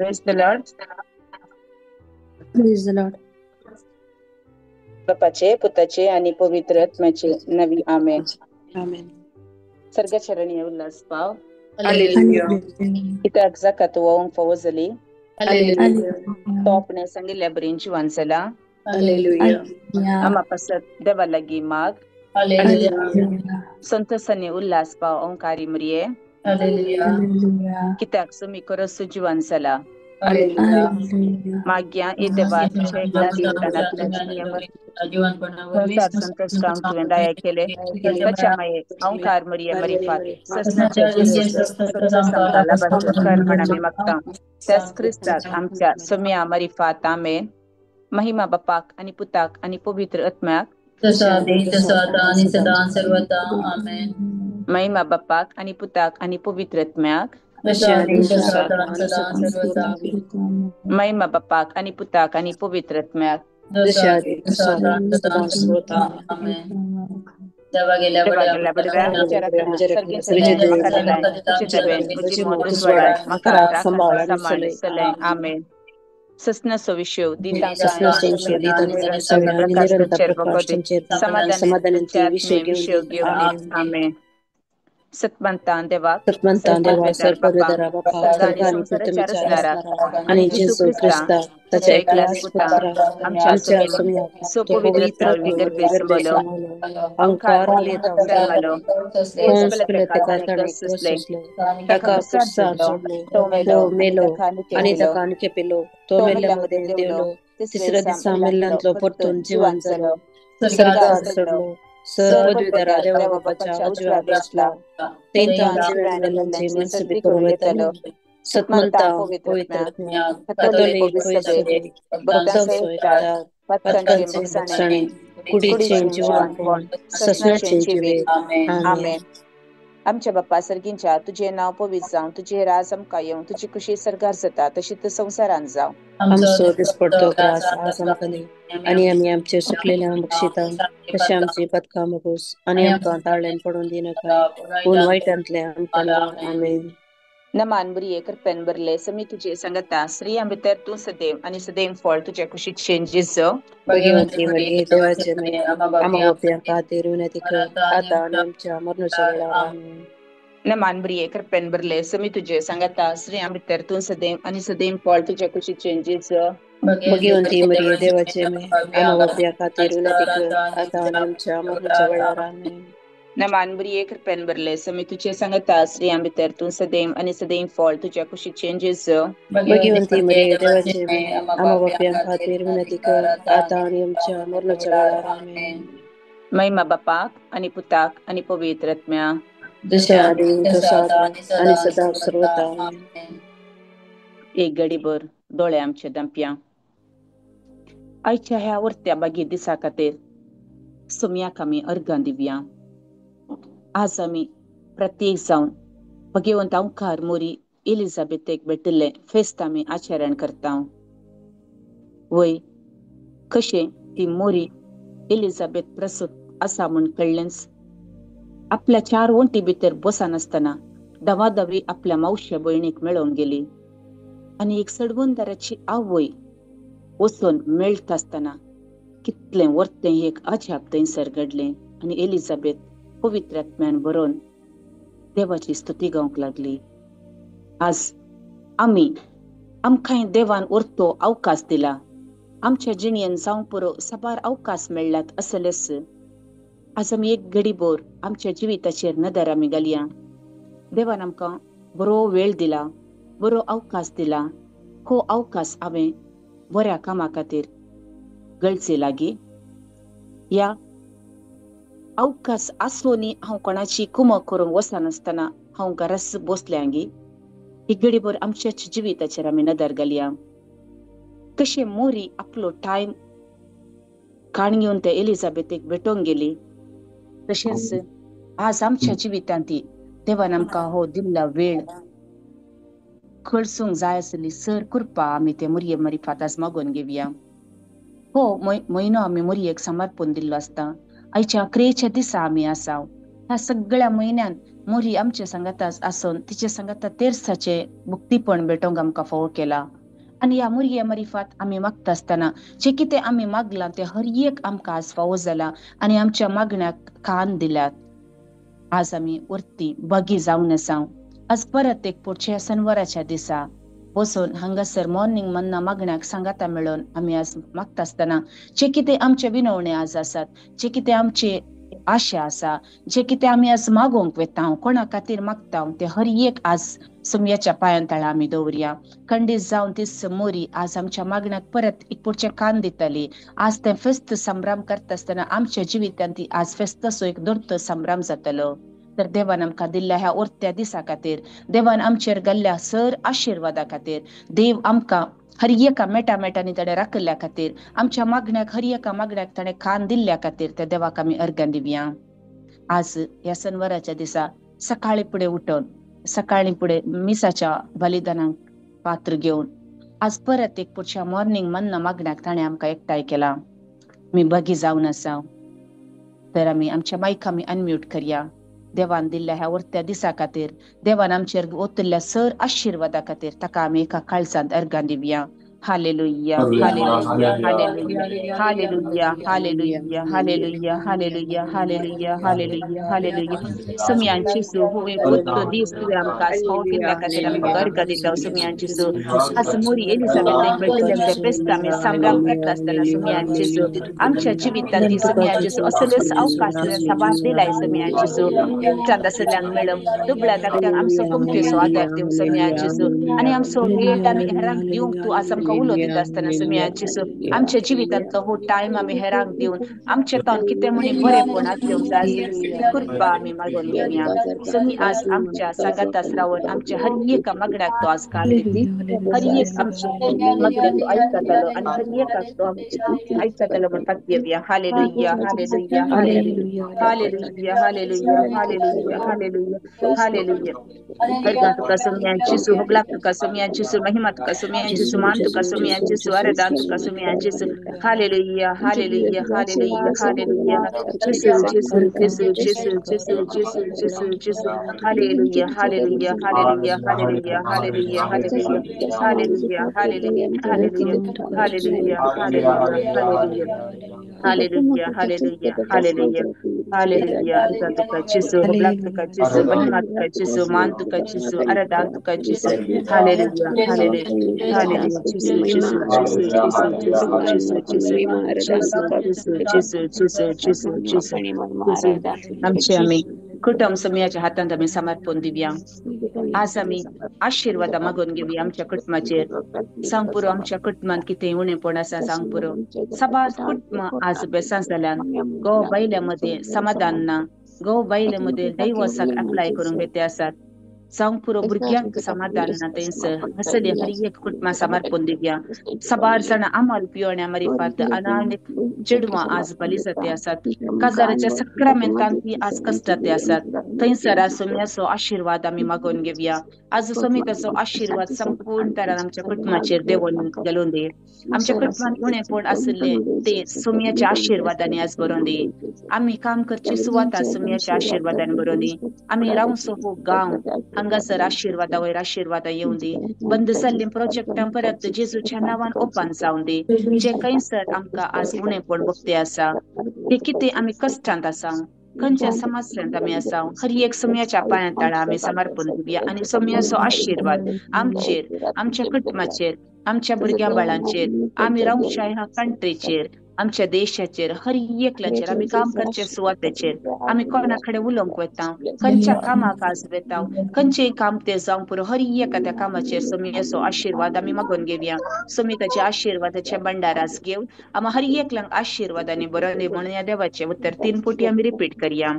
Praise the Lord. Praise the Lord. बापाचे पुताचे आणि पवित्र आत्म्याचे नवी आमेन. आमेन. सर्गचरणी उल्हास पाव. हालेलुया. कित्याक जाका तूं वोंक फावो जाली. हालेलुया. तो आपणे सांगिल्ल्या बरीन जिवान जाला. हालेलुया. आमा पासत देवा लागीं माग. हालेलुया. संतोषानी उल्हास पाव ओंकारी मरिये. हालेलुया. कित्याक सुमी करस जिवान जाला. हालेलुया. माग्या ए देवा तुझ्या एकल्याच पुतान संतोष काम तुवें दया केले ताच्या माये ओंकार मरिये मरिफात ससनाच्या जेजू आमकां लाभाचो कर म्हण आमी मागता त्याच क्रिस्ताक आमच्या सोम्या मरिफात. आमेन. महिमा बापाक आनी पुताक आनी पवित्र आत्म्याक. तसो आदी तसो आतां आनी सदां सर्वता. आमेन. महिमा बापाक आनी पुताक आनी पवित्र आत्म्याक. तसो आदी तसो आतां आनी सदां सर्वता. महिमा बापाक आनी पुताक आनी पवित्र आत्म्याक. तसो आदी तसो आतां आनी सदां सर्वता. आमेन. देवा गेल्या आमेन. ससनाचो विशय विशय घेवन. आमेन. सतमंतान देवाक सतमंतान देवा सर्वपदरा बापा सर्गानी पृथ्वीच्या आणि जेजू ख्रिस्ता ताच्या एकल्याच पुत्रा आमच्या सोम्या तो पवित्र गर्भे संबलो अंकार जल्मलो ताका कुर्सार सोडलो तो मेलो आणि ताका केपेलो तो मेल्ल्या देवलो तिसऱ्या दिसा मेल्ल्यांतलो परतून जिवन जालो स्वर्गार चडलो सर्वद्विधरा देवा बापाच्या उजव्या बसला तेंता जिव्या मनसबी करून येतालो सतमंता पवित्र कॅथोलिक पथकांचे भोगसणे कुडीचे जिवानपण ससनाचे जिवीत. आमेन. आमच्या बाप्पा सर्गींच्या तुझे नांव पवित्र जावं, तुझे राज आमकां येवं, तुजी खुशी सर्गार जाता तशी तूं संवसारांत जावं. आमचो दिसपडतो ग्रास आज आमकां दी आनी आमी आमचे सुकलेल्या बक्षिता तशें आमची पथकां मोगूस आनी आमकां ताळ्यान पडून दिनाका पूण वायटांतले आमकां. आमेन. नमान बुरये कृपेन भरले समी तुझे संगता स्त्रियां भितर तूं सदैव आनी सदैव फळ तुझ्या कुशीचे जेजू. भगवंती मरिये देवाचे माये आम्हा पाप्यां खातीर विनंती कर आतां आनी आमच्या मरणाच्या वेळार. आमेन. नमान बुरये कृपेन भरले समी तुझे संगता स्त्रियां भितर तूं सदैव आनी सदैव फळ तुझ्या कुशीचे जेजू. भगवंती मरिये देवाचे माये आम्हा पाप्यां खातीर विनंती कर आतां आनी आमच्या मरणाच्या वेळार. आमेन. नमान बुरये कृपेन भरले समी तुझे संगता स्त्रियां भितर तूं सदैव आनी सदैव फळ तुझ्या कुशीचे जेजू. भगवंती मरिये देवाचे माये आम्हा पाप्यां खातीर विनंती कर आतां आनी आमच्या मरणाच्या वेळार. आमेन. महिमा बापाक आनी पुताक आनी पवित्र आत्म्या. जशें आदी तसो आतां आनी सदां सर्वता. आमेन. एक घडीभर दोळे आमचे दांपया. आयच्या ह्या वर्त्या बागी दिसा खातीर सोम्याक आमी अर्गां दिवया. आज आमी प्रत्येक जावन भगवंत ओंकार मोरी एलिझाबेथेक भेटिल्लें फेस्त आमी आचरण करता. वय कशें ती मोरी एलिझाबेथ प्रसूत आसा म्हूण कळ्ळेंच आपल्या चार वण्टी भितर बसनासतना दवादवी आपल्या मावशे भयणीक मेळोवंक गेली आनी एक सडवंदाराची आवय वचून मेळटा आसतना कितलें वर्तें एक अजाप थंयसर घडलें आनी एलिझाबेथ पवित्र आत्म्यान भरोन देवाची स्तुती गावंक लागली. आज आमी आमकांय देवान उरतो अवकाश दिला. आमच्या जिणेन जावंक पुरो साबार अवकाश मेळ्ळ्यात असलेच आज आमी एक घडीभर आमच्या जिविताचेर नदर आमी घालया. देवान आमकां बरो वेळ दिला, बरो अवकाश दिला. हो अवकाश हांवें बऱ्या कामा खातीर गळचे लागीं ह्या अवकाश आसूनय हांव कोणाची कुमक करूंक वचनासतना हांव घराच बसल्या गी. ही घडीभर आमच्याच जिविताचेर आमी नदर घालया. कशें मोरी आपलो टायम काण घेवन ते एलिझाबेथेक भेटोवंक गेली तशेंच आज आमच्या जिवितांत देवान आमकां हो दिल्ला वेळ खळसूंक जाय आसली सर कृपा आमी ते मोरये मरिफात आज मागून घेवया. हो म्हयनो आमी मोरयेक समर्पण दिल्लो आसता. आयच्या क्रेच्या दिसा आमी आसा. ह्या सगळ्या म्हयन्यान मोरी आमच्या सांगाता आसून तिचे सांगाता तेरसाचे मुक्तीपण भेटोवंक आमकां फावो केला. आनी ह्या मुरग्या मारिफात आमी मागता आसतना जे कितें आमी मागलां तें हर एक आमकां आज फावो जाला आनी आमच्या मागण्याक कान दिल्यात. आज आमी वरती बगी जावन आसा. आज परत एक पुढच्या सनवाराच्या दिसा बसून हांगासर मॉर्निंग मन्ना मागण्याक सांगाता मेळोवन आमी आज मागता आसतना जे कितें आमचे विनवणे आज आसात, जे कितें आमचे आशा आसा, जे कितें आमी आज मागोवंक वेता, कोणा खातीर मागता ते हर एक आज सुमयाच्या पांयां तळा आमी दवरया. खंडीत जावन ती मोरी आज आमच्या मागण्याक परत एक पुढचे कान दितली. आज तें फेस्त संभ्रम करता आसतना आमच्या जिवितांत ती आज फेस्ताचो एक दोर्तो संभ्रम जातलो. तर देवान आमकां दिल्ल्या ह्या ओर्त्या दिसा खातीर, देवान आमचेर घाल्ल्या सर आशिर्वादा खातीर, देव आमकां हर एका मेटा मेटांनी ताणें राखिल्ल्या खातीर, आमच्या मागण्याक हर एका मागण्याक ताणें कान दिल्ल्या खातीर त्या देवाक आमी अर्गां दिवया. आज ह्या सनवाराच्या दिसा सकाळी फुडें उठून सकाळी फुडें मिसाच्या बलिदानाक पात्र घेवन आज परत एक पुढच्या मॉर्निंग मन्ना मागण्याक ताणें आमकां एकठांय केला. आमी बगी जावन आसा. तर आमी आमच्या मायक आमी अनम्यूट करया. देवान दिल्ल्या ह्या वर्त्या दिसा खातीर, देवान आमचेर ओतिल्ल्या सर आशिर्वादा खातीर ताका आमी एका काळजांत अर्गां दिवया. Hallelujah, hallelujah, hallelujah, hallelujah, hallelujah, hallelujah, hallelujah, hallelujah, hallelujah, hallelujah. सुमयांची सु हो एक उत्तो दीस तुवें आमकां आज फावो केल्ल्या खातीर आमी तुका अर्गां दिता. सुमयांची सु आज मोरी एलिझाबेथेक मेळिल्ले ते फेस्त आमी संभ्रम करता आसतना सुमयांची सु आमच्या जिवितांत ती सुमयांची सु असलेच अवकाश साबार दिलाय. सुमयांची सु चांद आसल्ल्यांक मेळूंक, दुबळ्या धाकट्यांक आमचो कमतेचो आदार दिवंक सुमयांची सु आनी आमचो वेळ आमी हेरांक दिवंक तूं आज आमकां उलो दिता आसतना सुमयांची सु आमच्या जिवितांतलो हो टायम आमी हेरांक दिवन आमच्या तावन कितें म्हणी बरेंपण आज दिवंक जाय कृपा आमी मागून घेवया. सुमी आज आमच्या सांगाताच रावन आमच्या हर एका मागण्याक तो आज कान दिती, हर एक आमच्या मागण्याक तो आयकतलो आनी हर एकाक तो आयकतलो म्हण पातयेवया. Hallelujah, hallelujah, hallelujah, hallelujah, hallelujah, hallelujah, hallelujah, hallelujah. अर्गां तुका सुमयांची सु, होगलाक तुका सुमयांची सु, महिमा तुका सुमयांची सु, मान तुका सुमयांची सु, आराधना तुका सुमयांची सु. Hallelujah, hallelujah, hallelujah, hallelujah. जेसू Jesu Jesu Jesu Jesu Jesu Jesu जेसू. Hallelujah, hallelujah, hallelujah, hallelujah, hallelujah, hallelujah, hallelujah, hallelujah, hallelujah, hallelujah, hallelujah, hallelujah, hallelujah, hallelujah, hallelujah. अर्गां तुका जेसू, होगलाक तुका जेसू, महिमा तुका जेसू, मान तुका जेसू, आराधना तुका Jesu. Hallelujah, hallelujah, hallelujah. Jesu Jesu Jesu Jesu Jesu Jesu Jesu Jesu Jesu Jesu Jesu Jesu Jesu. आमचे आमी कुटुंब सुमयाच्या हातांत आमी समर्पण दिवया. आज आमी आशिर्वादा मागून घेवया आमच्या कुटुंबाचेर. सांग पुरो आमच्या कुटुंबांत कितें उणेपण आसा सांग पुरो. साबार कुटुंबां आज बेसां जाल्यान घोव बायल्या मदीं समाधान ना, घोव बायले मदीं डायवोर्साक अप्लाय करूंक बेते आसात. जावंक पुरो भुरग्यांक समाधान ना थंयसर असले हर एक कुटुंबां समर्पण दिवया. साबार जाणां आमल पियोण्या मारिफात आनी चेडवां आज बली जाते आसात. काजाराच्या सक्रामेंतान ती आज कश्टाते आसात. थंयसर आज सोम्याचो आशिर्वाद आमी मागोवन घेवया. आज सोमी ताचो आशिर्वाद संपूर्ण तरान आमच्या कुटुंबाचेर देवोन घालून दी. आमच्या कुटुंबांत उणेपण आशिल्ले ते सोम्याच्या आशिर्वादांनी आज बरोवन दी. आमी काम करची सुवात आज सोम्याच्या आशिर्वादान बरोवन दी. आमी रावचो हो गांव हांगासर आशिर्वादा वयर आशिर्वादा येवन दी. बंद जाल्लीं प्रोजेक्टां परत जेजूच्या नांवान ओपन जावन दी. जे खंयसर आमकां आज उणेपण भोगते आसा, ते कितें आमी कश्टांत आसा, खंयच्या समस्यांत आमी आसा, हर एक सोम्याच्या पांयां तळा आमी समर्पण दिवया आनी सोम्याचो आशिर्वाद आमचेर, आमच्या कुटुंबाचेर, आमच्या भुरग्यां बाळांचेर, आमी रावच्या ह्या कंट्रीचेर, आमच्या देशाचेर, हर एकल्याचेर, आमी काम करचे सुवातेचेर, आमी कोणा कडेन उलोवंक वता, खंयच्या कामाक आज वता, खंयचेय काम तें जावंक पुरो, हर एका त्या कामाचेर सोम्याचो आशिर्वाद आमी मागून घेवया. सोमी ताच्या आशिर्वादाचे भंडार आज घेवन आमी हर एकल्यांक आशिर्वादांनी बरोवन दी म्हणून ह्या देवाचें उतर 3 पुटी आमी रिपीट करया.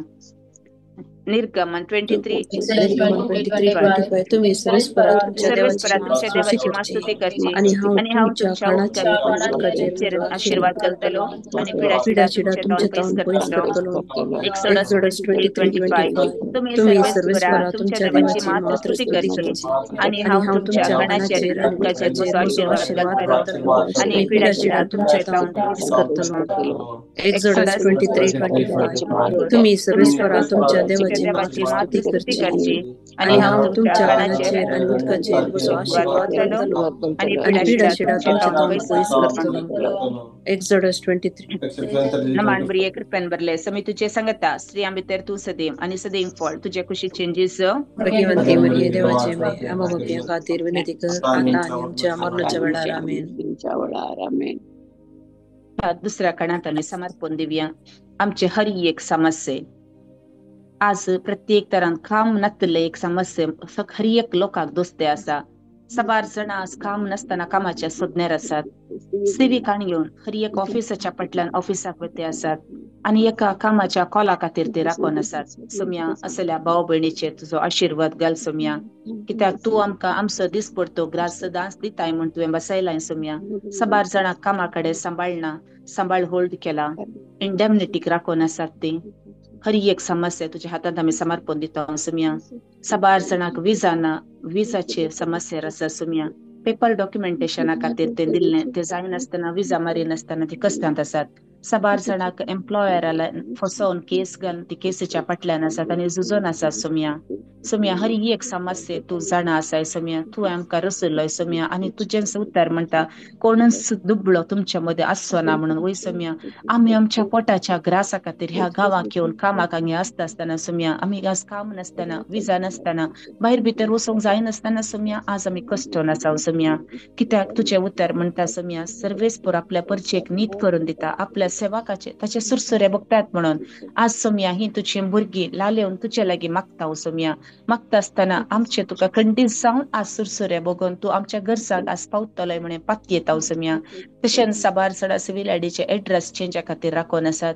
निर्गमन 23. निर्गमन 23:25. तुम्ही सर्वेस्परा तुमच्या सर्वेस्परा देवाची तुमच्या स्तुती देवाची करची स्तुती करची आणि हांव आणि हांव तुमच्या तुमच्या कानाचेर उपकाराचेर आनी उदकाचेर म्हजो आशीर्वाद आशीर्वाद घालतलो घालतलो आनी पिडा पिडा शिडा शिडा तुमचे तुमच्या तोंड पयस तावन पयस करतलो. करतलो. Exodus exodus 23:25. 23:25. तुम्ही तुम्ही सर्वेस्परा सर्वेस्परा तुमच्या तुमच्या देवाची देवाची मात्र मात्र स्तुती स्तुती करची करची आणि आणि हांव हांव तुमच्या तुमच्या कानाचेर कानाचेर आनी उदकाचेर उदकाचेर म्हजो म्हजो आशीर्वाद आशीर्वाद घालतलो घालतलो आनी आनी पिडा पिडा शिडा शिडा तुमच्या तुमच्या तावन तावन पयस पयस करतलो. करतलो. Exodus exodus 23:25. तुम्ही तुम्ही सर्वेस्परा सर्वेस्परा तुमच्या तुमच्या देवाची देवाची मात्र मात्र स्तुती स्तुती करची करची आणि आणि हांव हांव तुमच्या तुमच्या कानाचेर कानाचेर आनी उदकाचेर म्हजो आशीर्वाद आशीर्वाद घालतलो घालतलो आनी आनी पिडा पिडा शिडा शिडा तुमच्या तुमच्या तावन तावन पयस पयस करतलो. करतलो. एक्सोडस 23. नमान बरी कृपेन भरले समी तुझे सांगता स्त्रियां भितर तूं सदैव आनी सदैव फळ तुझ्या कुशीचे जेजू. भाग्यवंती मरिये देवाचे माये, आम्हा पापयां खातीर विनंती कर आता आनी आमच्या मरणाच्या वेळार. आमेन. ह्या दुसऱ्या कणांत आमी समर्पण दिवया आमचे हर एक समस्ये. आज प्रत्येक तरान काम नातले एक समस्ये हर एक लोकांक दोस्ते आसा. साबार जाणां आज काम नासतना कामाच्या सोदण्यार आसात. सिवीक घेवन हर एक ऑफिसाच्या फाटल्यान ऑफिसाक वते आसात आनी एका कामाच्या कॉला खातीर ते राखून आसात. सोम्या असल्या भाव भयणीचेर तुजो आशिर्वाद घाल सोम्या, कित्याक तूं आमकां आमचो दीस पडतो ग्रास सदांच दिताय म्हूण तुवें बसयलाय सोम्या. साबार जाणां कामा कडेन सांबाळना, सांबाळ होल्ड केला, इंडेमनिटीक राखून आसात ती. हर एक समस्या तुझ्या हातांत आमी समर्पण दिता सोम्या. साबार जाणांक विजा ना, विजाचे समस्या आसा सोम्या. पेपर डॉक्युमेंटेशना खातीर ते दिल्लें ते जायनासतना विजा मारिनासतना ते कश्टांत आसात. साबार जाणांक एम्प्लॉयराला फसोवन केस घालून ती केसीच्या फाटल्यान आसात आनी झुजोन आसात सोम्या. सोम्या हर एक समस्या तूं जाणा आसाय सोम्या. तूं आमकां रसयलोय सोम्या आनी तुजेंच उतर म्हणटा कोणूच दुबळो तुमच्या मदें आसचो ना म्हणून. वय सोम्या, आमी आमच्या पोटाच्या ग्रासा खातीर ह्या गांवाक येवन कामाक हांगा आसता आसतना सोम्या, आमी आज काम नासतना, विजा नासतना, भायर भितर वचूंक जायनासतना सोम्या आज आमी कश्टोन आसा सोम्या. कित्याक तुजें उतर म्हणटा सोम्या सर्वेस्पोर आपल्या परचेक नीत करून दिता, आपल्या सेवकाचे ताचे सुरसुरे बघतात म्हणून. आज सोम्या ही तुजी भुरगीं लालेवन तुजे लागीं मागता सोम्या. मागता आसतना आमचे तुका खंडीत जावन आज सुरसुरे बघून तूं आमच्या गरजाक आज पावतलोय म्हणून पातयेता सोम्या. तशेंच साबार जाणां सिवील आयडीचे एड्रेस चेंजा खातीर राखून आसात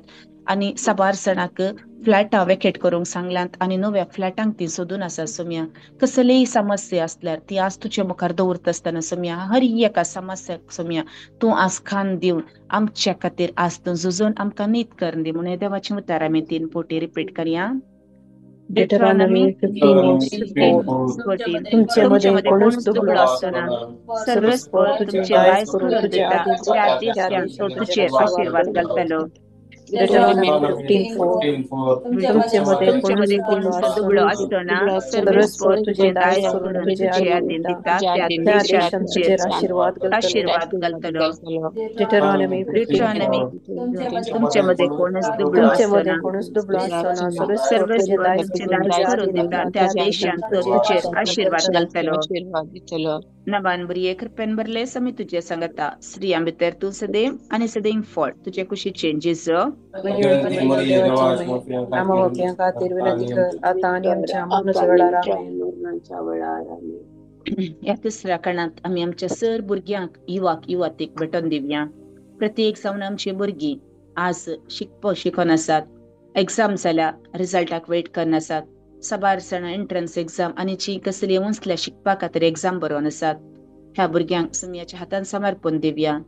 आनी साबार जाणांक फ्लॅटां वेकेट करूंक सांगलात आनी नव्या फ्लॅटांक ती सोदून आसा सोम्या. कसलेय समस्या आसल्यार ती आज तुजे मुखार दवरता आसतना सोम्या हर एका समस्याक सोम्या तूं आज खान दिवन आमच्या खातीर आज तूं झुजून आमकां नीत करून दी म्हणून देवाची उतार आमी 3 फावटी रिपीट करया. Deuteronomy 15:14. 15:4. तुमच्या तुमचे मध्ये मध्ये कोणूच कोणूच दुबळो दुबळो आसचो ना, आसचो ना, सर्वेस्पोर सर्वेस्पोर तुमचे तुझे दायज दायज करून करून तुझे दिता आदेश त्या त्या देशांत तो देशांत तुजेर तुजेर आशीर्वाद आशीर्वाद घालतलो. घालतलो. Deuteronomy 15:4. तुमचे तुमचे मध्ये मध्ये कोणूच दुबळो कोणूच आसचो दुबळो ना, आसचो ना, सर्वेस्पोर सर्वेस्पोर तुजें तुझे दायज दायज करून करून तुझे तुजे आधीन आदीन दिता दिता त्या त्या देशांत देशांत तुजेर तुजेर आशीर्वाद घालतलो. आशीर्वाद घालतलो. Deuteronomy Deuteronomy 15:4. तुमचे मध्ये कोणूच दुबळो तुमचे आसचो मध्ये ना, कोणूच दुबळो आसचो ना, सर्वेस्पोर तुझे सर्वेस्पोर दायज तुमचें करून दायज तुझे करून आधीन दिता दिता त्या त्या देशांत देशांत तो तुजेर तुजेर आशीर्वाद आशीर्वाद घालतलो. घालतलो. नवान बरी कृपेन भरले समी तुजे सांगता स्त्रियां भितर तूं सदैव आनी सदैव फळ तुजे कुशीचे जेजू. भाग्यवंती मरिये देवाचे माये, आम्हा पापयां खातीर विनंती कर आता आनी आमच्या मरणाच्या वेळार. आमेन. ह्या तिसऱ्या कणांत आमी आमच्या सर भुरग्यांक युवाक युवातीक भेटोवन दिवया. प्रत्येक जावन आमची भुरगीं आज शिकोन आसात, एग्जाम जाल्या रिजल्टाक वेट करून आसात. साबार जाणां एंट्रन्स एग्जाम आनी जी कसली उंचल्या शिकपा खातीर एग्जाम बरोवन आसात. ह्या भुरग्यांक सुमयाच्या हातान समर्पण दिवया.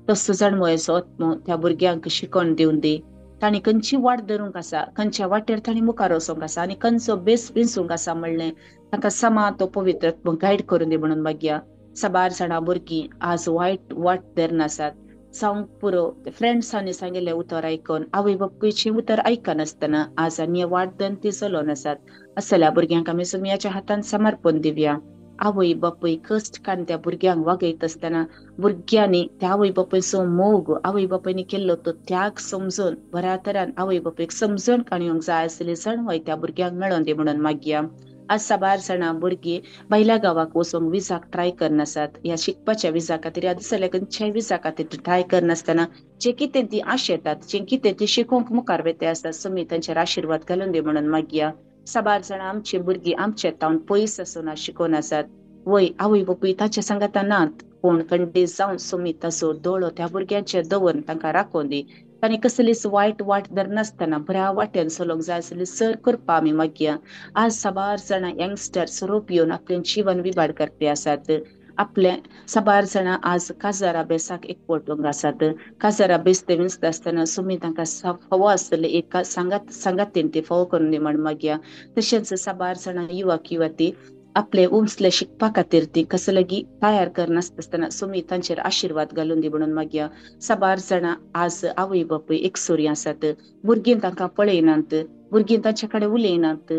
तसो जाणवयचो आत्मो त्या भुरग्यांक शिकोवन दिवन दी. तांणी खंयची वाट धरूंक आसा, खंयच्या वाटेर तांणी मुखार वचूंक आसा आनी खंयचो बेस विंचूंक आसा म्हणलें तांकां समा तो पवित्र गायड करून दी म्हणून मागया. साबार जाणां भुरगीं आज वायट वाट धरनासात, जावंक पुरो फ्रेंड्सांनी सांगिल्लें उतर आयकून आवय बापूयचें उतर आयकनासतना आज आनी वाट धरून ती चलोवन आसात. असल्या भुरग्यांक आमी सुमयाच्या हातान समर्पण दिवया. आवय बापूय कश्ट काडून त्या भुरग्यांक वागयत आसतना भुरग्यांनी त्या आवय बापूयचो मोग, आवय बापायनी केल्लो तो त्याग समजून बऱ्या तरान आवय बापूयक समजून काडूंक जाय आसली जाणवाय त्या भुरग्यांक मेळोन दी म्हणून मागया. आज साबार जाणां भुरगीं भायल्या गांवाक वचूंक विजाक ट्राय करनासात, ह्या शिकपाच्या विजा खातीर ह्या दुसऱ्या खंयच्याय विजा खातीर ट्राय करनासतना जे कितें ती आशेतात, जे कितें ती शिकोवंक मुखार वेते आसतात, समी तांचेर आशिर्वाद घालून दी म्हणून मागया. साबार जाणां आमची भुरगीं आमच्या तावन पयस आसून शिकोवन आसात, वय आवय बापूय तांच्या सांगाता नात, पूण खंडीत जावन सुमी ताचो दोळो त्या भुरग्यांचेर दवरून तांकां राखोवन दी. तांणी कसलीच वायट वाट धरनासतना बऱ्या वाट्यान चलोवंक जाय आसली सर करपा आमी मागया. आज साबार जाणां यंगस्टर सोरोप पिवन आपलें जिवन विबाड करपी आसात. आपले साबार जाणां आज काजारा बेसाक एकवटूंक आसात. काजारा बेस ते विंचता आसतना सुमी तांकां फावो आसतले एक सांगात सांगातीन ती फावो करून दी म्हण मागया. तशेंच साबार जाणां युवक युवती आपले उमसले शिकपा खातीर ती कसलेगी तयार करनासता आसतना सुमी तांचेर आशिर्वाद घालून दी म्हणून मागया. साबार जाणां आज आवय बापूय एकसुरी आसात. भुरगीं तांकां पळयनात, भुरगीं तांचे कडेन उलयनात.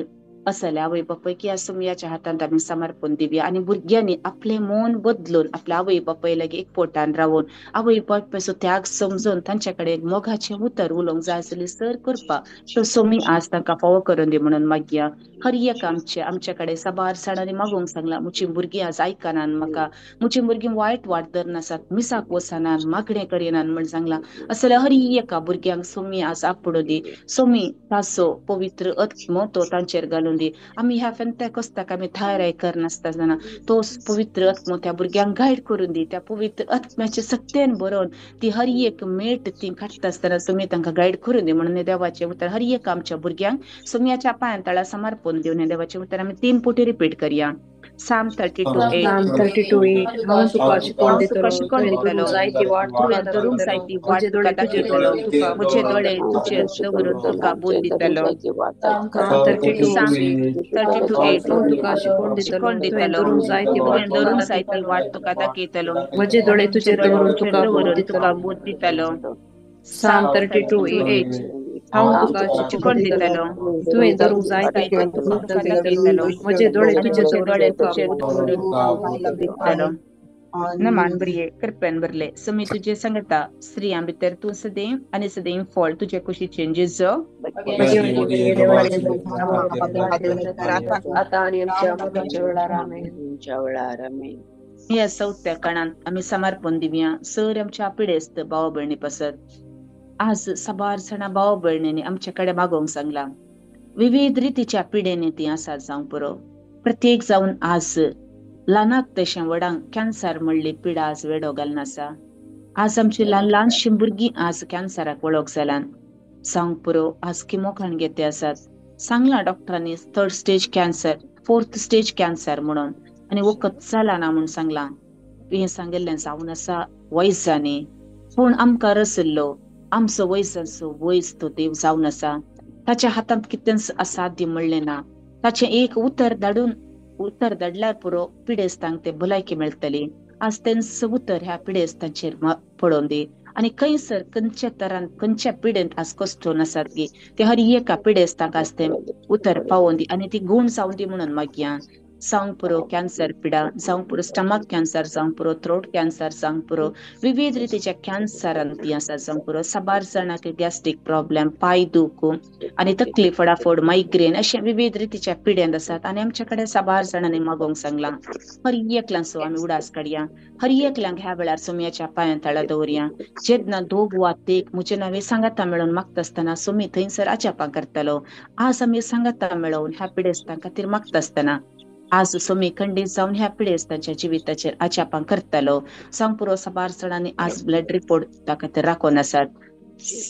असले आवय बापूय की ह्या सुमयाच्या हातांत आमी समर्पण दिवया आनी भुरग्यांनी आपलें मन बदलून आपल्या आवय बापूय लागीं एकपोटान रावून आवय बापायचो त्याग समजून तांचे कडेन मोगाचें उतर उलोवंक जाय आसली सर करपाक तो सोमी आज तांकां फावो करून दी म्हणून मागया. हर एक आमचे आमचे कडेन साबार जाणांनी मागूंक सांगलां, म्हजी भुरगीं आज आयकनात म्हाका, म्हजी भुरगीं वायट वाट धरनासात, मिसाक वचनात, मागणें करिनात म्हण सांगलां. असल्या हर एका भुरग्यांक सोमी आज आपोडूं दी. सोमी ताचो पवित्र आत्मो तो तांचेर घालून दी. आमी ह्या पेंतेकोस्ताक आमी तयारी करनासता आसतना तो पवित्र आत्मो त्या भुरग्यांक गायड करून दी. त्या पवित्र आत्म्याचे सत्तेन बरोवन ती हर एक मेट ती काडटा आसतना सोमी तांकां गायड करून दी म्हणून देवाचें उतर हर एक आमच्या भुरग्यांक सोमयाच्या पांयां तळा समर्पण दिवन देवाचें उतर आमी 3 पुटी रिपीट करया. Psalm 32:8. Psalm 32:8. हांव तुका शिकोवन दितलो, तुवें धरूंक जाय ती वाट तुका दाखयतलो, म्हजे दोळे तुजेर दवरून तुका बोध दितलो. Psalm 32:8. हांव तुका शिकोवन दितलो, तुवें धरूंक जाय ती वाट तुका दाखयतलो, म्हजे दोळे तुजेर दवरून तुका बोध दितलो. Psalm 32:8. हांव तुका शिकोवन दितलो, तुवें धरूंक जाय ती वाट तुका दाखयतलो, म्हजे दोळे तुजेर दवरून तुका बोध दितलो. नमान बरये कृपेन भरले सुमी तुजे सांगता, स्त्रियां भितर तूं सदैव आनी सदैव फळ तुजे कुशीचें जेजू. आता आनी आमच्या मरणाच्या वेळार आमेन. ह्या चवथ्या काळांत आमी समर्पण दिवया सर आमच्या पिडेस्त भाव भयणी पासत. आज साबार जाणां भाव भयणींनी आमचे कडेन मागोवंक सांगलां. विविध रितीच्या पिडेनी ती आसात जावंक पुरो. प्रत्येक जावन आज ल्हानाक तशें व्हडांक कॅन्सर म्हणली पिडा आज वेडो घालून आसा. आज आमची ल्हान ल्हानशीं भुरगीं आज कॅन्सराक वळख जाल्यान जावंक पुरो. आज किमोखाण घेते आसात. सांगलां डॉक्टरांनी 3rd stage cancer, 4th stage cancer म्हणून आनी वखद चलना म्हूण सांगलां. हें सांगिल्लें जावन आसा वैजांनी, पूण आमकां रसिल्लो आमचो वैजांचो वैज तो देव जावन आसा. ताच्या हातांत कितेंच असाध्य म्हणलें ना. ताचें एक उतर धाडून उतर धाडल्यार पुरो पिडेस्तांक ते भलायकी मेळटली. आज तेंच उतर ह्या पिडेस्तांचेर पडोवन दी आनी खंयसर खंयच्या तरान खंयच्या पिडेंत आज कश्टोन आसात गी ते हर एका पिडेस्तांक आज तें उतर पावोवन दी आनी ती गूण जावन दी म्हणून मागया. जावंक पुरो कॅन्सर पिडा, जावंक पुरो स्टमक कॅन्सर, जावंक पुरो थ्रोट कॅन्सर, जावंक पुरो विविध रितीच्या कॅन्सरान ती आसा, जावंक पुरो साबार जाणांक गॅस्ट्रीक प्रॉब्लेम, पांय दूख आनी तकली फडाफड, मायग्रेन अशे विविध रितीच्या पिड्यांत आसात. आनी आमचे कडेन साबार जाणांनी मागोवंक सांगलां. हर एकल्यांचो आमी उडास काडया. हर एकल्यांक ह्या वेळार सोमयाच्या पांयां तळा दवरया. जेन्ना दोग वा तेग म्हजें नांव सांगाता मेळोवन मागता आसतना सोमी थंयसर अजापां करतलो. आज आमी सांगाता मेळोवन ह्या पिडेस्तां खातीर मागता आसतना आज सोमी खंडीत जावन ह्या पिडेस्तांच्या जिविताचेर अजापां करतलो. जावंक पुरो साबार जाणांनी आज ब्लड रिपोर्ट खातीर राखून आसात.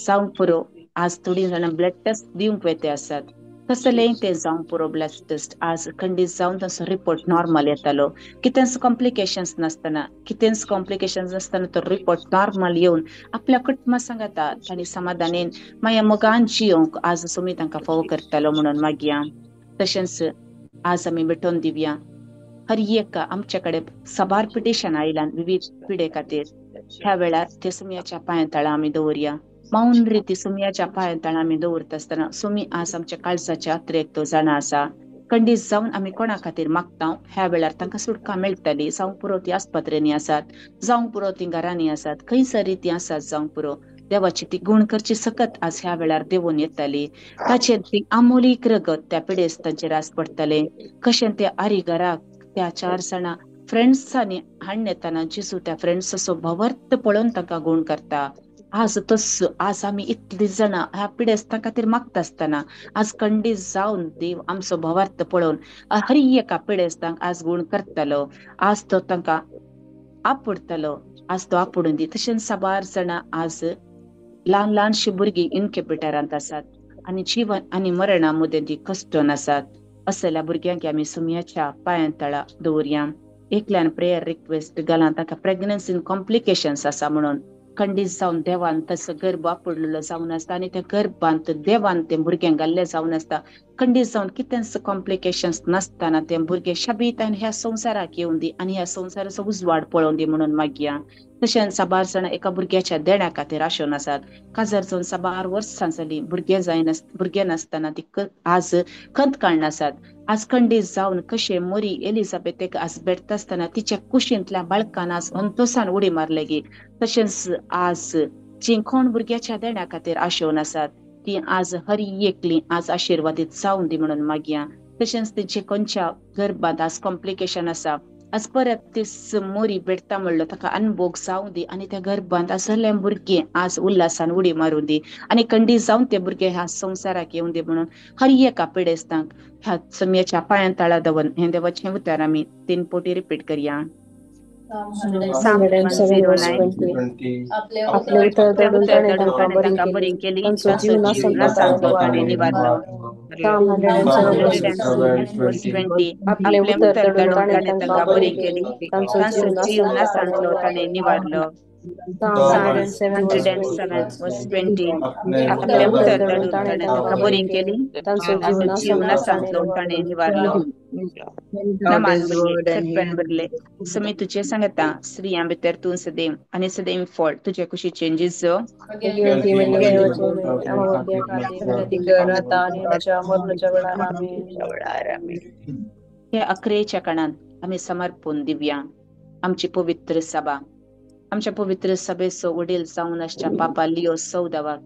जावंक पुरो आज थोडीं जाणां ब्लड टेस्ट दिवंक वेते आसात. कसलेंय तें जावंक पुरो ब्लड टेस्ट आज खंडीत जावन तांचो रिपोर्ट नॉर्मल येतालो. कितेंच कॉम्प्लिकेशन्स नासतना, कितेंच कॉम्प्लिकेशन्स नासतना तो रिपोर्ट नॉर्मल येवन आपल्या कुटुंबा सांगता तांणी समाधानेन माया मोगान जियोंक आज सोमी तांकां फावो करतलो म्हणून मागया. तशेंच आज आमी भेटोवन दिवया हर एका आमचे कडेन साबार पिटिशन आयल्यान विविध पिडे खातीर. ह्या वेळार ते सुमयाच्या पांयां तळा आमी दवरया. मौन रिती सुमयाच्या पांयां तळा आमी दवरता आसतना सुमी आज आमच्या काळजाच्या अत्रेक तो जाणा आसा. खंडीत जावन आमी कोणा खातीर मागता ह्या वेळार तांकां सुटका मेळटली. जावंक पुरो ती आस्पत्रेंनी आसात, जावंक पुरो ती घरांनी आसात, खंयसर ती आसात जावंक पुरो देवाची ती गुण करची सकत आज ह्या वेळार देवून येताली. ताचेर ती आमोलीक रगत त्या पिडेस्तांचेर आज पडटलें. कशें ते आरी घराक त्या 4 जाणां फ्रेंड्सांनी हाडून येताना जेजू त्या फ्रेंड्साचो भावार्थ पळोवन तांकां गूण करता. आज तस आज आमी इतली जाणां ह्या पिडेस्तां खातीर मागता आसतना आज खंडीत जावन देव आमचो भावार्थ पळोवन हर एका पिडेस्तांक आज गूण करतलो. आज तो तांकां आपुडतलो. आज तो आपुडून दी. तशेंच साबार जाणां आज ल्हान ल्हानशी भुरगीं इन्क्युबेटरांत आसात आनी जिवन आनी मरणा मदें ती कश्टून आसात. असल्या भुरग्यांक आमी सुमयाच्या पांयां तळा दवरया. एकल्यान प्रेयर रिक्वेस्ट घाला, ताका प्रेग्नन्सीन कॉम्प्लिकेशन्स आसा म्हणून खंडीत जावन देवान तसो गर्भ आपडलेलो जावन आसता आनी त्या गर्भांत देवान तें भुरगें घाल्लें जावन आसता. खंडीत जावन कितेंच कॉम्प्लिकेशन्स नासतना तें भुरगें शाबीतान ह्या संवसाराक येवन दी आनी ह्या संवसाराचो उजवाड पळोवन दी म्हणून मागया. तशेंच साबार जाणां एका भुरग्याच्या देण्या खातीर आशेवन आसात. काजार जावन साबार वर्सां जालीं, भुरगें जायना, भुरगें नासतना ती आज खंत काडनासात. आज खंडीत जावन कशें मोरी एलिझाबेथेक आज भेटता आसतना तिच्या कुशींतल्या बाळकान आज अंतोसान उडी मारले गी. तशेंच आज जीं कोण भुरग्याच्या देण्या खातीर आशेवन आसात ती आज हर एकली आज आशिर्वादीत जावन दी म्हणून मागया. तशेंच तेंचे खंयच्या गर्भांत आज कॉम्प्लिकेशन आसा, आज परत तीस मोरी भेटता म्हणलो ताका अनभोग जावं दी आनी त्या गर्भांत आसलें भुरगें आज उल्हासान उडी मारूं दी आनी खंडीत जावन तें भुरगें ह्या संवसाराक येवं दी म्हणून हर एका पिडेस्तांक ह्या सम्याच्या पांयां तळा दवरून हें देवाचें उतर आमी 3 पोटी रिपीट करया. Psalm 107 verse 20. आपले आपले उतर उतर आपलें धाडून उतर ताणें धाडून तांकां ताणें बरी तांकां केली, बरी केली, तांचो तांचो जीव जीव नासलो ताणें नासलो ताणें निवारलो. निवारलो. Psalm Psalm 107 verse 107 verse 20. आपले आपलें उतर उतर धाडून धाडून ताणें ताणें तांकां तांकां बरी बरी केली, केली, तांचो तांचो जीव जीव नासलो ताणें नासलो ताणें निवारलो. निवारलो. Psalm Psalm 107 verse 20 107 verse 20. आपले आपलें उतर उतर धाडून धाडून ताणें ताणें तांकां तांकां बरी बरी केली, केली, तांचो जीव तांचो जीव नासलो ताणें नासलो ताणें निवारलो. निवारलो. God नमान is भुरगे word and सरपण he भरले समी तुजे सांगता स्त्रियां भितर तूं सदैव आनी सदैव फळ तुजे कुशीचें जेजू. भगवती मरियम देवाची माय, आम्हा पाप्यां खातीर विनंती कर आता आनी आमच्या मरणाच्या वेळार. आमेन. ह्या अकरेच्या काळांत आमी समर्पून दिवया आमची पवित्र सभा. आमच्या पवित्र सभेचो वडील जावन आसच्या पापा लिओ 14वाक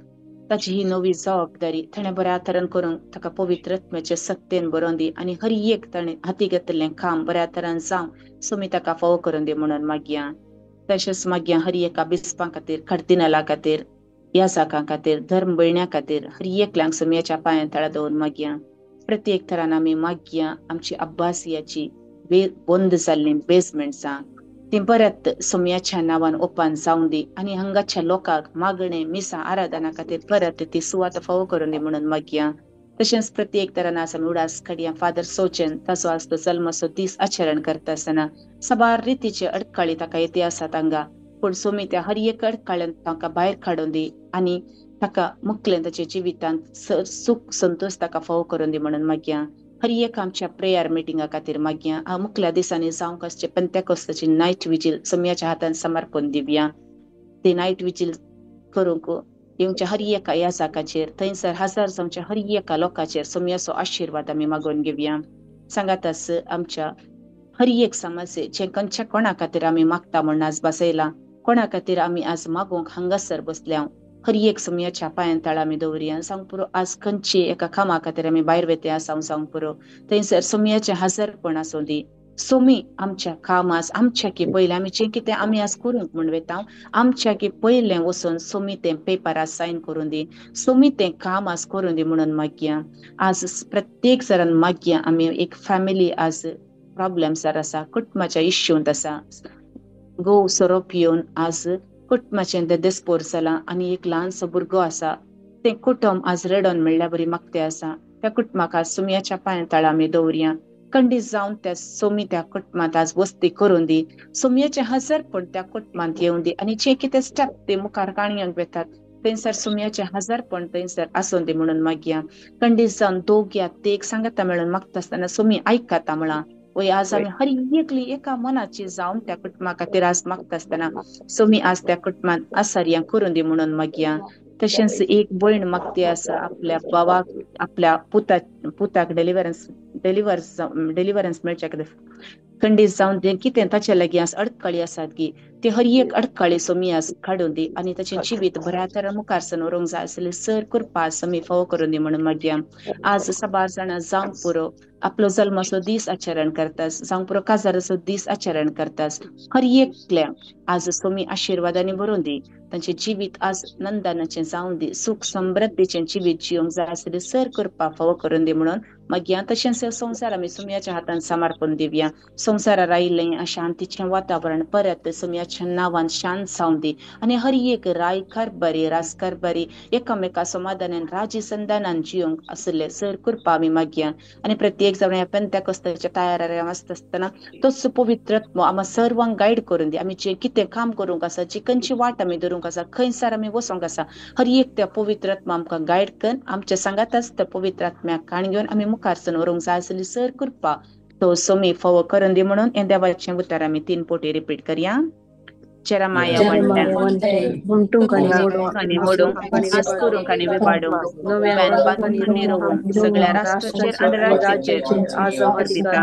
ताची ही नवी जबाबदारी ताणें बऱ्या तरेन करूंक ताका पवित्र आत्म्याचे सक्तेन बरोवन दी आनी हर एक ताणें हाती घेतिल्लें काम बऱ्या तरेन जावं सोमी ताका फावो करून दी म्हणून मागया. तशेंच मागया हर एका बिस्पां खातीर, कार्दिनाला खातीर, याजाकां खातीर, धर्म भयण्यां खातीर हर एकल्यांक सोमयाच्या पांयां तळा दवरून मागया. प्रत्येक तरान आमी मागया आमची अब्बासियाची बंद जाल्लीं बेजमेंट्सां ती परत सोमयाच्या नांवान ओपन जावं दी आनी हांगाच्या लोकांक मागणें मिसां आराधना खातीर परत ती सुवात फावो करून दी म्हणून मागया. तशेंच प्रत्येक तरान आज आमी उडास काडया फादर सोचेन ताचो आज तो जल्माचो दीस आचरण करता आसतना साबार रितीचे अडखळी ताका येते आसात हांगा, पूण सोमी त्या हर एक अडखळ्यान ताका भायर काडून दी आनी ताका मुकलें ताच्या जिवितांत सुख संतोष ताका फावो करून दी म्हणून मागया. हर एक आमच्या प्रेयर मिटिंगा खातीर मागया. मुखल्या दिसांनी जावंक आसचे पेंतेकोस्ताची नायट विजील सोमयाच्या हातान समर्पण दिवया. ती नायट विजील करूंक येवच्या हर एका याजाकाचेर थंयसर हजार जावच्या हर एका लोकाचेर सोमयाचो आशिर्वाद आमी मागून घेवया. सांगाताच आमच्या हर एक समाजे जे खंयच्या कोणा खातीर आमी मागता म्हूण आज बसयला, कोणा खातीर आमी आज मागूंक हांगासर बसल्या, हर एक सोमयाच्या पांयां तळा आमी दवरया. सांग पुरो आज खंयची एका कामा खातीर आमी भायर वेते आसा सांग पुरो थंयसर सोमयाचें हजरपण आसूं दी. सोमी आमच्या कामास आमच्या की पयलें आमी जें कितें आमी आज करूंक म्हूण वेता आमच्या की पयलें वचून सोमी तें पेपरार सायन करून दी, सोमी तें काम आज करून दी म्हणून मागया. आज प्रत्येक जरान मागया आमी एक फॅमिली आज प्रॉब्लेम्सार आसा, कुटुंबाच्या इश्यूंत आसा, घोव सोरो पिवन आज कुटुंबाचें देस्पोर जाला आनी एक ल्हानसो भुरगो आसा, तें कुटुंब आज रडोन म्हणल्यार बरी मागते आसा. त्या कुटुंबाक आज सोमयाच्या पांयां तळा आमी दवरया. खंडीत जावन त्या सोमी त्या कुटुंबांत आज वस्ती करून दी, सोमयाचें हजरपण त्या कुटुंबांत येवन दी आनी जे कितें स्टेप ते मुखार काणयांक वेतात थंयसर सोमयाचें हजरपण थंयसर आसून दी म्हणून मागया. खंडीत जावन दोग या तेग सांगता मेळून मागता आसतना सोमी आयकता म्हळां वय आज आमी हर एकली एका मनाची जावन त्या कुटुंबा खातीर आज मागता आसतना सोमी आज त्या कुटुंबांत आसार्यां करून दी म्हणून मागया. तशेंच एक भयण मागती आसा आपल्या भावाक आपल्या पुताक डिलिव्हरन्स डिलिव्हरन्स मेळच्या खातीर खंडीत जावन जें कितें ताचे लागीं आज अडखळी आसात की ते हर एक अडखळी सोमी आज काडून दी आनी ताचें जिवीत बऱ्या तरेन मुखार सन व्हरूंक जाय आसलें सर करपा सोमी फावो करून दी म्हणून मागया. आज साबार जाणां जावंक पुरो आपलो जल्माचो दीस आचरण करतास, जावंक पुरो काजाराचो दीस आचरण करतास, हर एकल्याक आज सोमी आशिर्वादांनी भरून दी, तांचें जिवीत आज नंदनाचें जावं दी, सुख समृद्धीचें जिवीत जिवंक जाय आसलें सर करपा फावो करून दी म्हणून मागया. तशेंच संवसार आमी सोमयाच्या हातान समर्पण दिवया. संवसारार आयिल्लें शांतीचें वातावरण परत सोमयाच्या देवाच्या नांवान शांत जावन दी आनी हर एक राय कारभारी राजकारभारी एकामेका समाधानान राजी संधानान जियोंक आसले सर कृपा आमी मागया आनी प्रत्येक जाण ह्या पेंतेकोस्ताच्या तयार आसता आसतना तोच पवित्र आत्मो आमकां सर्वांक गायड करून दी. आमी जे कितें काम करूंक आसा, जी खंयची वाट आमी धरूंक आसा, खंयसर आमी वचोंक आसा, हर एक त्या पवित्र आत्मा आमकां गायड कर. आमच्या सांगाताच त्या पवित्र आत्म्याक काण घेवन आमी मुखार सन व्हरूंक जाय आसली सर कृपा तो सोमी फावो करून दी म्हणून हें देवाचें उतर आमी 3 पोटी रिपीट करया. जेरेमाया 1:10 हुमटूंक आनी मोडूंक, नाश करूंक आनी विबाडूंक, नव्यान बांदूंक आनी रोवूंक, सगळ्या राष्ट्राचेर आनी राज्याचेर हांव दिता.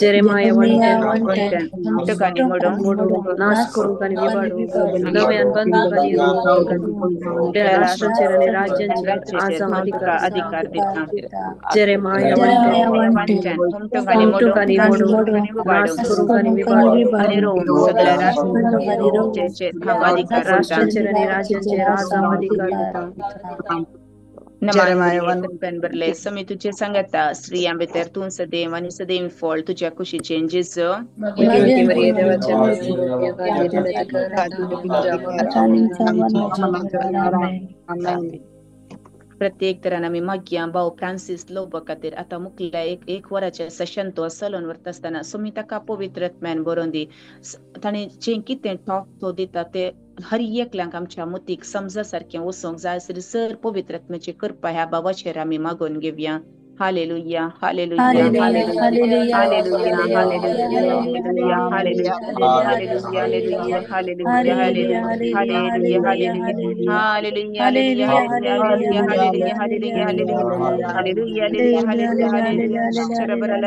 जेरेमाया 1:10 हुमटूंक आनी मोडूंक, नाश करूंक आनी विबाडूंक, नव्यान बांदूंक आनी रोवूंक, सगळ्या राष्ट्राचेर आनी राज्यांचेर हांव तुका अधिकार दिता. जेरेमाया 1:10 हुमटूंक आनी मोडूंक, नाश करूंक आनी विबाडूंक आनी रोवूंक, सगळ्या राष्ट्राचेर आनी राज्यांचेर हांव अधिकार दिता. भरले समी तुझे सांगता, स्त्रियां भितर तूं सदैव आनी सदैव फळ तुज्या कुशीचें जेजू. प्रत्येक तरान आमी मागया भाव फ्रांसीस लोबो खातीर आतां मुखल्या एक वराचें सेशन तो चलोवन व्हरता आसतना सोमी ताका पवित्र आत्म्यान बरोवन दी. ताणें जें कितें टॉक तो दिता ते हर एकल्यांक आमच्या मतीक समजा सारकें वचोंक जाय आसली सर पवित्र आत्म्याची कृपा ह्या भावाचेर आमी मागून घेवया. Hallelujah, hallelujah, hallelujah, hallelujah, hallelujah, hallelujah, hallelujah, hallelujah, hallelujah, hallelujah, hallelujah, hallelujah, hallelujah, hallelujah, hallelujah, hallelujah, hallelujah, hallelujah.